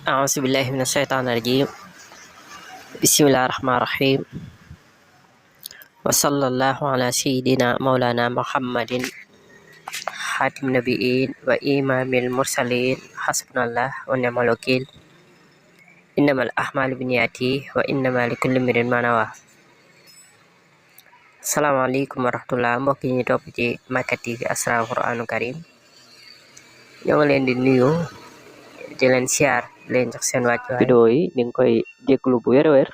أعوذ بالله من الشيطان الرجيم بسم الله الرحمن الرحيم وصلى الله على سيدنا مولانا محمد خاتم النبيين وإمام المرسلين حسبنا الله ونعم الوكيل إنما الأعمال بالنيات وإنما لكل امرئ ما نوى. Assalamualaikum warahmatullahi mbokk yi ñu topp ci Makka TV Asrar Qur'anul Karim ñoo ngi leen di nuyu di leen siyaar leen jox seen wàccuwaay. Vidéo yi ñu ngi koy jéglu bu wér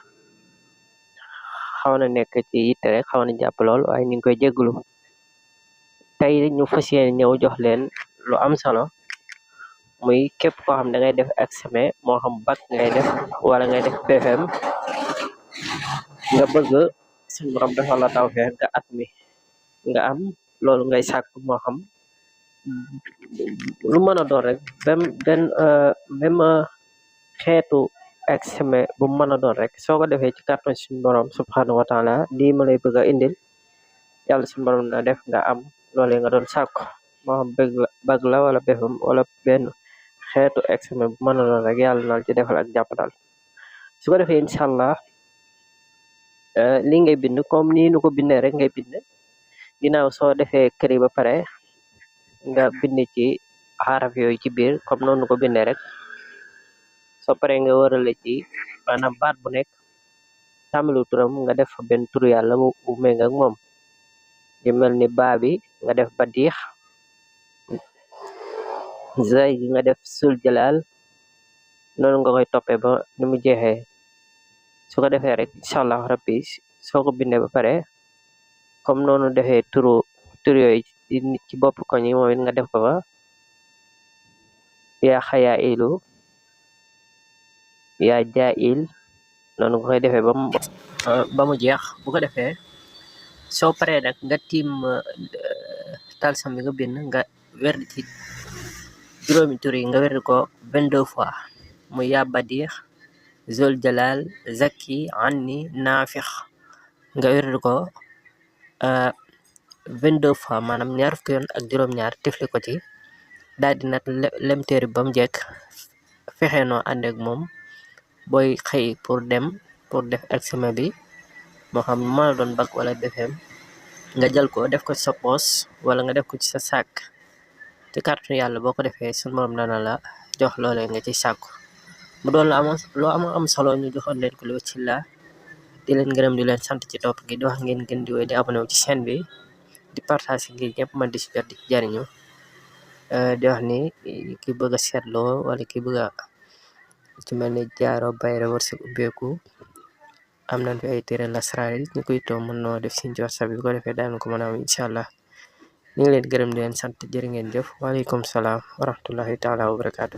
xaw na nekk ci yitte rek xaw na jàpp lool waaye ñu ngi koy jéglu. tey ñu fas yéene ñëw jox leen lu am solo muy képp koo xam da ngay def examen moo xam bac ngay def wala ngay def BFM nga bëgg suñu borom defal la tawfeex nga at mi nga am loolu ngay sàkk moo xam lu mën a doon rek même xeetu examen bu mën a doon rek soo ko defee ci kàttan suñu borom subhanahu wa taala lii ma lay bëgg a indil yàlla suñu borom na def nga am loolu nga doon sàkku moo xam bac la wala BFEM wala benn xeetu examen bu mën a doon rek yàlla na ci defal ak jàppandal. su ko defee incha allah lii ngay bind comme nii nu ko bindee rek ngay bind ginnaaw soo defee këri ba pare nga bind ci xaraf yooyu ci biir comme noonu ko bindee rek soo paree nga wërale ci maanaam baat bu nekk tàmbalu turam nga def fa benn turu yàlla bu méng ak moom di mel ni baa bi nga def badiix zay gi nga def sul jalaal noonu nga koy toppee ba ni mu jeexee. su ko defee rek incha allah rabbi soo ko bindee ba pare comme noonu defee tur yooyu ci bopp koñ yi moom it nga def ko fa yaa xayaa ilu yaa jaa il noonu nga koy defee ba mu jeex. bu ko defee soo paree nag nga tiim talsam bi nga bind nga werd ci juróomi tur yi nga werd ko 22 fois mu yaa badiix zul jalal zaki anni naafix nga werd ko 22 fois maanaam ñaar fukki yoon ak juróom-ñaar tifli ko ci daal di nag lem téere ba mu jekk fexe noo ànd ak moom booy xëy pour def examen bi moo xam mën a doon bac wala BFEM nga jël ko def ko ci sa poos wala nga def ko ci sa sac ci kàttu yàlla boo ko defee suñu morom dana la jox loolee nga ci sàkku mu doon loo am solo ñu joxoon leen ko lu ci la di leen gërëm di leen sant ci topp gi di wax ngeen gën di wéy di abonné wu ci chaîne bi di partage ngir ñëpp mën di si jot di ci jariñu di wax ni ki bëgg a seetloo wala ki bëgg a ci mel ni jaaro bayre wërsëg ubbeeku am nañ fi ay téere lasraar yi ñu koy toog mën noo def siñ ci WhatsApp bi bu ko defee daan ko mën a am incha allah ñu ngi leen gërëm di leen sant jërë ngeen jëf waaleykum salaam wa rahmatullahi taala wa barakaatu.